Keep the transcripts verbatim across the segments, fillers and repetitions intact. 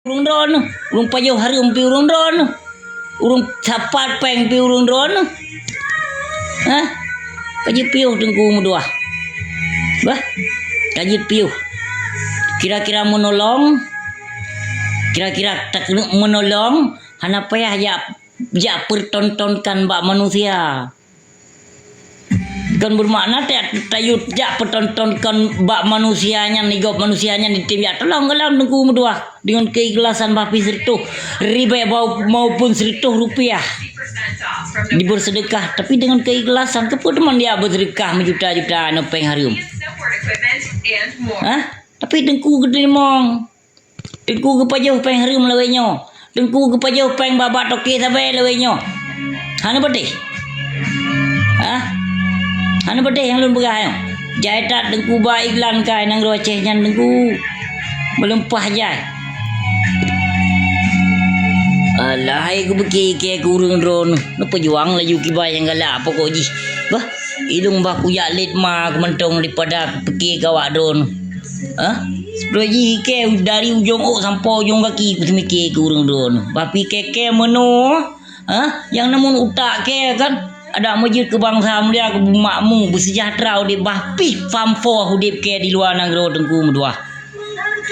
Ureuëng droeneuh, ureuëng pajoh hareuem pih ureuëng droeneuh, ureuëng sapat péng pih ureuëng droeneuh. Hah? Ka jeuet piôh Teungku meutuah. Bah, ka jeuet piôh. Kira-kira meunolong, kira-kira takeuneuk meunolong, hana payah jak, jak peutontonkan bak manusia. Kon beumakna ta-, tayue jak peutontonkan bak manusia nyan, di gob manusia nyan jitem jak tulông gohlom Teungku meutuah. Deungon keikhlasan bah pih sireutoh ribèe bau-, maupun sireutoh rupiah jibeuseudeukah, tapi deungon keikhlasan. Keupeue teuma jak beuseudeukah meujuta-juta aneuk péng hareuem? Hah? Tapi Teungku geuteurimong. Teungku geupajoh péng hareuem lawét nyoe. Teungku geupajoh péng bak-bak toke sabe lawét nyoe. Hana patéh? Hah? Hana patéh nyang lôn peugah nyoe? Jai that Teungku ba iklan keu nanggroe Aceh nyan Teungku. Meulumpah jai. Alah, hai geupeuke keu ureuëng droeneuh. Neupeujuang laju kiban nyang galak pokok jih. Bah, ilong bah kujak lét ma keuh mantong daripada kupeuke keu awak droeneuh. Hah? Siplôh jih ikèe dari ujong ôk sampoe ujong gaki kuteumike keu ureuëng droeneuh. Bah pike kèe meunoe, hah? Nyang na meunan utak kèe kan? Adak meujeuet keu bansa mulia, keu makmu, beuseujahteura udép, bah pih fampoh udép kèe di luwa nanggroe Teungku meutuah.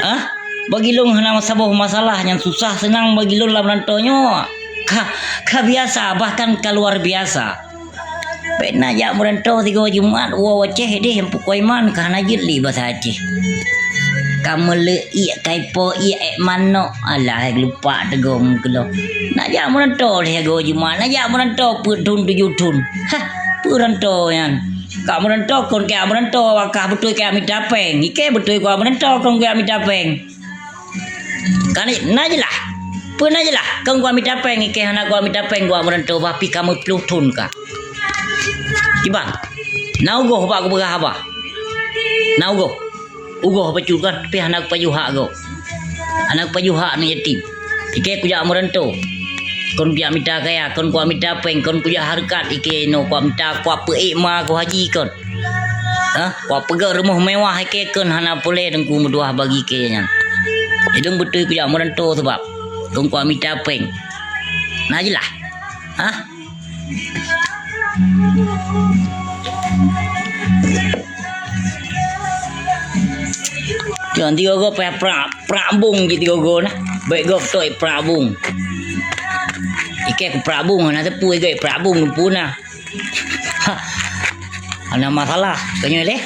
Hah? Bagi lôn hana saboh masalah nyang susah seunang bagi lôn lam rantô nyoe. Ka, ka biasa, bahkan ka luar biasa. Bèk na jak meuranto sigoe Jumat, woe Aceh deh, pukoi man ka hana jeuet lé basa Aceh. Ka meuleuek iek, ka ipo iek, ék manok, alah, lupa teugong keudroe. Na jak meuranto lé sigoe Jumat, na jak meuranto peuet thon tujoh thon. Hah, peue ranto nyan? Ka meuranto kon keu meuranto, wakah beutôi keu mita péng. Ikèe beutôi keu meuranto kon keu mita péng. Ka na, na jeulaih. Peue na jeulaih? Kon keu mita péng, ikèe hana keu mita péng, keu meuranto bah pih ka meuploh thon ka. Kiban. Na ugoh bak kupeugah haba. Na ugoh. Ugoh bacut kan, tapi hana kupajoh hak gob. Hana kupajoh hak aneuk yatim. Ikèe kujak meuranto. Kon kujak mita kaya, kon kujak mita péng, kon kujak hareukat, ikèe inoe kujak mita, kujak peuék ma keu haji kon. Hah? Kujak peugöt rumoh mewah ikèe kon hana puléh Teungku meutuah bagi ikèe nyan. Idong beutôi kujak meuranto sabab kon kujak mita péng. Na jeulaih? Hah? Tigo-tigo payah prak, prak bong jih tigo-tigo nah. Bèk gob toi prak bong. Ikèe keu prak bong, hana teupeu igèe prak bong teupeu na. Hana masalah. Keu nyoe lé.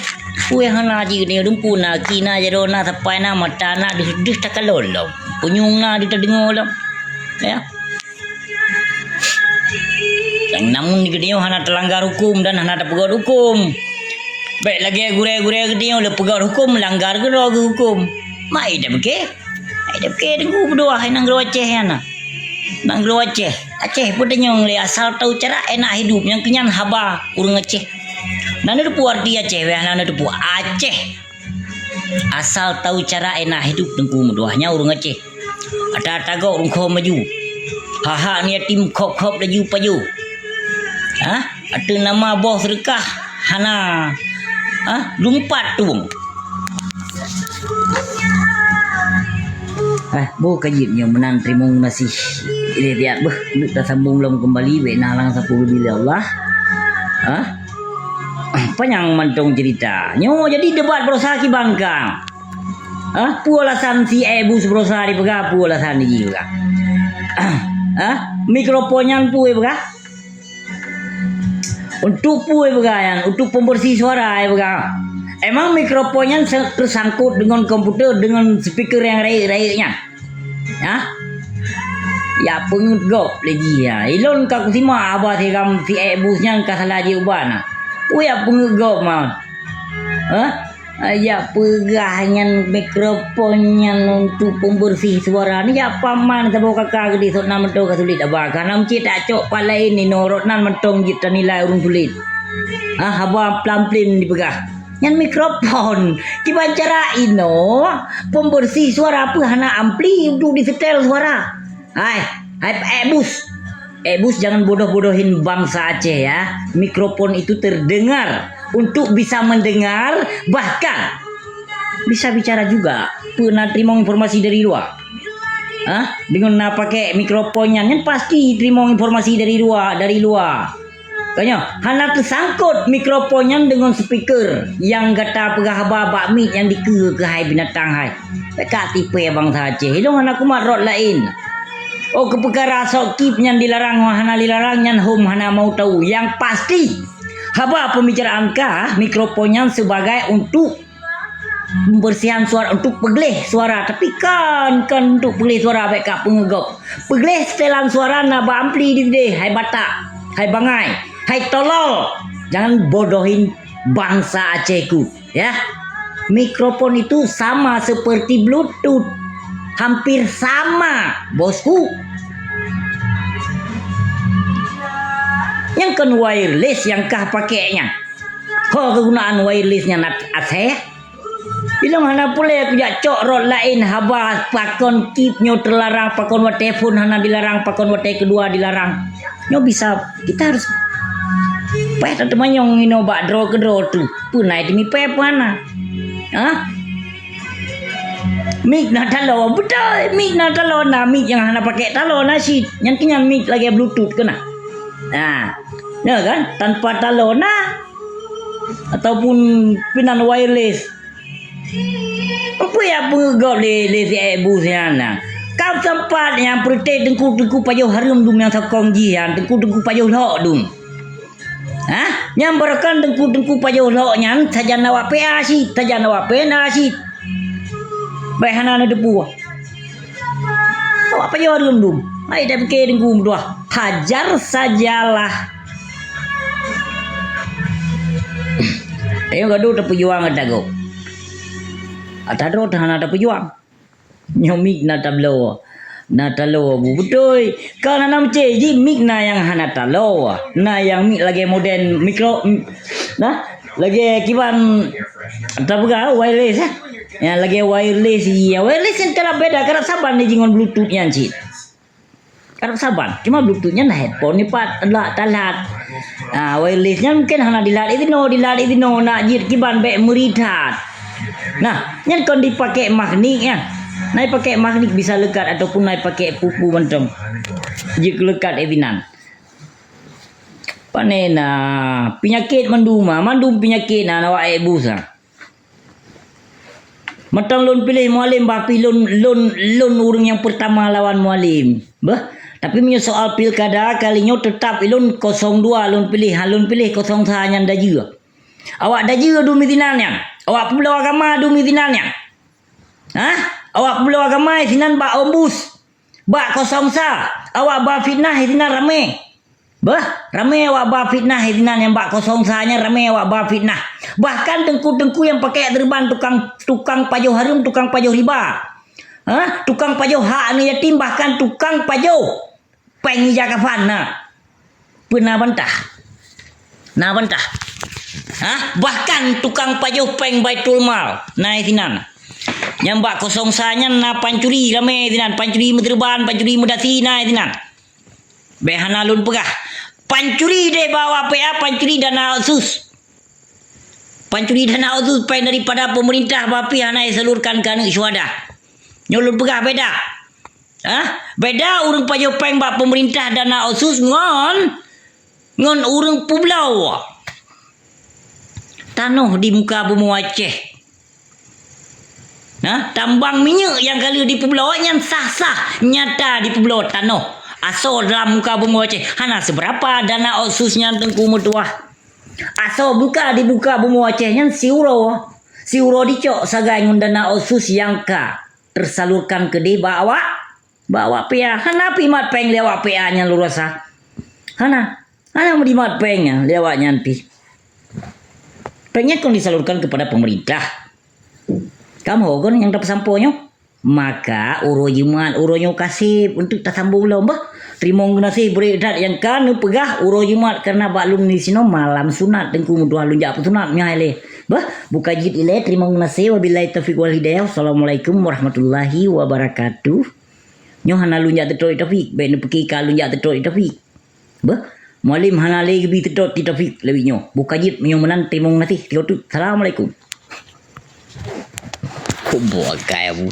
Peue hana jih nyoe teupeu na, ki na, jaroe na, sapai na, mata na, deuh-deuh takalon lom. Punyueng na deuh tadeungoe lom. Ya. Nyang namun di geutanyoe hana teulanggar huköm dan hana teupeugöt huköm. Bèk lagèe gurèe-gurèe geutanyoe le peugöt huköm, langgar keudroe geuhuköm. Mai dapeuke. Mai dapeuke Teungku meutuah nanggroe Aceh nyan na. Nanggroe Aceh. Aceh peue tanyong lé asal tau cara enak hidup nyang keunyan haba ureuëng Aceh. Na neuteupeue arti Aceh, weh, na neuteupeue Aceh. Asal tau cara enak hidup Teungku meutuah nyan ureuëng Aceh. Ata-ata gob ureuëng kho maju. Hak-hak aneuk yatim khop-khop laju pajoh. Hah? Ateueh nama boh seudeukah hana. Hah? Lumpat tueng. Eh, boh ka jeuet nyoe meunan teurimong gaséh. Ilée tiat beuh, neuk tasambong lom keumbali, bèk na lam sapeue geubri lé Allah. Hah? Panyang mantong ceurita. Nyoe jadi debat baroesa kiban kang. Hah? Peue alasan si Ebus baroesa dipeugah, peue alasan jih peugah? Hah? Mikrofon nyan peue peugah? Untuk peue peugah nyan? Untuk pembersih suara peugah. Emang mikrofon nyan se-, tersangkut dengan komputer, dengan speaker yang rayeuk-rayeuk nyan? Hah? Ya peungeut gob lé jih ya. Ilôn ka kusimak haba si Ram si Ebus nyan ka salah jiubat na. Peue ya peungeut gob mah? Hah? Ajak peugah nyan mikrofon nyan untuk pembersih suara. Ni jak paman saboh kaka geudeh sot na mantong ka sulet haba. Ka na meucit tak cok pat laén inoe rot nan mantong jeuet tanilai ureuëng sulet. Ah, haba plam-plim dipeugah. Nyan mikrofon. Kiban cara inoe pembersih suara peue hana ampli untuk disetel suara. Hai, hai Ebus. Ebus jangan bodoh-bodohin bangsa Aceh ya. Mikrofon itu terdengar untuk bisa mendengar, bahkan bisa bicara juga. Pernah terima informasi dari luar. Ha? Deungon na pakai mikrofon nyan, nyan pasti teurimong informasi dari luwa, dari luwa. Ka nyoe, hana teusangkot mikrofon nyan deungon speaker nyang gata peugah haba bak mic nyang dikeue keuhai binatang hai. Bèk ka tipèe bansa Aceh. Ilong hana kumat rot laén. Oh, keu peukara sok kip nyan dilarang, hana dilarang nyan hom hana mau tahu. Nyang pasti, haba pembicaraan kah, mikrofon nyan sebagai untuk pembersihan suara, untuk peugleh suara. Tapi kan, kan untuk peugleh suara, bèk ka peungeugop. Peugleh setelan suara na bak ampli di deh, hai batak, hai bangai, hai tolol. Jangan bodohin bangsa Acehku, ya. Mikrofon itu sama seperti Bluetooth. Hampir sama, bosku. Nyang kon wireless nyang kah pakai nyan. Ho kegunaan wireless nyan at-, asèe? Ilong hana pulèe kujak cok rot laén haba pakon kip nyoe teularang, pakon watèe phon hana dilarang, pakon watèe keudua dilarang. Nyoe bisa, kita harus payah tateumanyong inoe bak droe keudroe tu. Peue na teumipèe peue hana? Hah? Mic na taloe, beutôi, mic na taloe, na mic nyang hana pakai taloe na cit. Nyan keuh nyan mic lagèe Bluetooth keuh na. Nah, ya kan? Tanpa taloe na. Ataupun peunan wireless. Peue nyang peugöt lé, lé si Abu sinan na? Ka sempat nyang peureuté teungku-teungku pajoh hareuem dum nyang sokong jih nyan, teungku-teungku pajoh lhok dum. Hah? Nyang beureukan teungku-teungku pajoh lhok nyan sajan awak P A cit, sajan awak P N A cit. Bèk hana neuteupeue. Awak pajoh hareuem dum. Hai tapike teungku meutuah. Hajar sajalah. Ayo gadoh tapeujuang ata gob. Ata droe hana tapeujuang. Nyoe mic na tabloe. Na taloe bu beutôi. Ka hana meucé jih mic na nyang hana taloe. Na nyang mic lagèe model mikro, m-, nah, lagèe kiban tapeugah wireless, eh. Ya, lagèe wireless, iya. Wireless nyan karab beda, karab saban jih ngon Bluetooth nyan cit. Karab saban, cuma Bluetooth nyan headphone ni pat, lak talat. Ah, wireless nyan mungkin hana dilat inoe, dilat inoe, nak jeuet kiban bèk meuri that. Nah, nyan kon dipakai magnet nyan. Nah, dipakai magnet bisa leukat ataupun nah dipakai pupu mantong. Jeuet keu leukat eh binan. Pane na peunyakét mandum, ah, mandum peunyakét na, na awak eh bus, ah. Mantong lôn piléh Mualem, bah pih lôn, lôn, lôn ureueng nyang peurtama lawan Mualem. Beuh, tapi meunyoe soal pilkada kali nyoe teutap ilôn kosong dua lôn piléh, han lôn piléh kosong sa nyan dajeue. Awak dajeue dum sinan nyan. Awak peubloe agama dum sinan nyan. Hah? Awak peubloe agama sinan bak ombus. Bak kosong sa, awak ba fitnah sinan ramé. Beuh, ramé awak ba fitnah sinan nyang bak kosong sa nyan ramé awak ba fitnah. Bahkan teungku-teungku nyang pakai seureuban tukang, tukang pajoh hareuem, tukang pajoh riba. Hah? Tukang pajoh hak aneuk yatim, bahkan tukang pajoh péng ija kafan na. Peue na bantah? Na bantah. Hah? Bahkan tukang pajoh péng Baitul Mal na sinan. Nyang bak kosong sa nyan na pancuri ramé sinan, pancuri meuseureuban, pancuri meudasi na sinan. Bèk hana lôn peugah. Pancuri deh bak awak P A, pancuri dana otsus. Pancuri dana otsus péng daripada pemerintah, bah pih hana disalurkan keu aneuk syuhada. Nyoe lôn peugah beda. Hah? Beda ureueng pajoh péng bak pemerintah dana otsus ngon, ngon ureueng peubloe tanoh di muka bumoe Aceh. Nah, tambang minyeuk nyang ka lheueh dipeubloe nyan sah-sah nyata dipeubloe tanoh. Asoe dalam muka bumoe Aceh hana seubeurapa dana otsus nyan teungku meutuah. Asoe buka di muka bumoe Aceh nyan siuroe. Siuroe dicok sagai ngon dana otsus nyang ka teusalurkan keudeh bak awak, bak awak P A. Hana pih mat péng lé awak P A nyan lôn rasa. Hana. Hana meujimat péng nyan lé awak nyan pih. Péng nyan kon disalurkan keupada pemerintah. Kamoe kon nyang tapeusampoe nyoe. Maka uroe Jumat, uroe nyoe ka sép untuk tasambong lom, bah. Teurimong geunaséh beureukat nyang ka neupeugah uroe Jumat, karena bak lôn disinoe malam sunat, teungku meutuah lôn jak peusunat meuhai lé. Bah, buka jeuet ilée, teurimong geunaséh, wabillahi taufiq wal hidayah. Wassalamualaikum warahmatullahi wabarakatuh. Nyoe hana lôn jak teutrok di Taufik, bèk neupeuki ka lôn jak teutrok di Taufik. Beuh, Mualem hana lé geubi teutrok di Taufik lewat nyoe. Buka jeuet meunyoe meunan teurimong geunaséh. Tiga tu. Assalamualaikum. Kok buah kai aku.